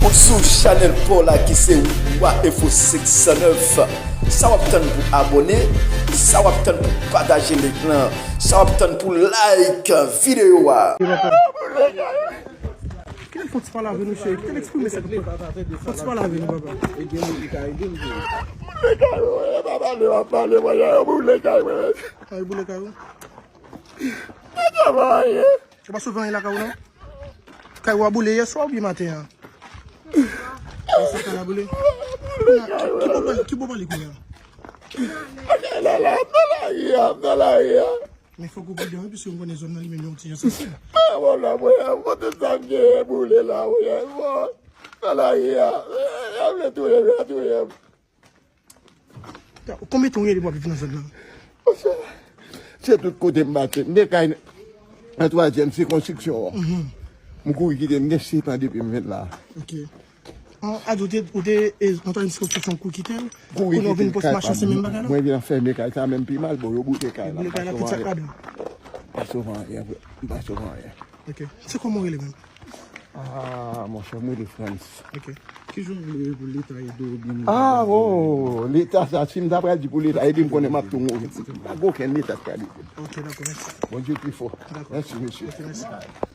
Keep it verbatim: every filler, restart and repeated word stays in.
Ou sou chanèl pa w la ki se Wa Enfo senk san nèf. Sa w ap tann pou abòne? Sa w ap tann pou pataje link lan? Sa w ap tann pou like videyo a? Kilè fò ti pale avè nou, cheri? Kilè eksprime sa? Fò ti pale avè nou, papa. Ay, boule kay ou. Ou pa sove anyen lakay ou, non? Kay ou a boule yèswa oubyen maten an? Yèswa kay la boule? Ki bò pale, ki bò pale kounye a? Nan lari a, nan lari a. Men fòk ou pridan wi, piske m konnen zòn nan li menm yon ti jan sansiv. A, bon, la, mwen, mwen, tout sa m genyen boule la, mwen, mwen. Nan lari a. Yo vle touye m, yo touye m. Konbyen tan w gen depi w ap viv nan zòn nan? Monchè, se tout kote m pase. M te kay nan twazyèm sikonstriksyon an. M kouri kite l, m gen sèt an depi m vin la. Ok. An, a di w te, ou te, e, nan twazyèm sikonstriksyon ou kouri kite l? Kouri kite l, kay pa m. Kounye a w vin pòs machin, se menm bagay la? Mwen vin anfème kay sa menm pi mal, bon, yo boule kay la. Boule kay la, tout sa k ladan. Pa sove anyen, vre. M pa sove anyen. Ok. Se kòman w rele menm? Ah, monchè, m rele Frantz. Ok. Kijan w vle pou Leta ede w byen? Ah, oh, Leta sa, si m ta pral di pou Leta ede m, konnen m ap tou mouri. Pa gen okenn Leta ki pral ede m. Ok, dakò, mèsi. Bondye pi fò. Dakò. Mèsi, mesye. Ok, mèsi.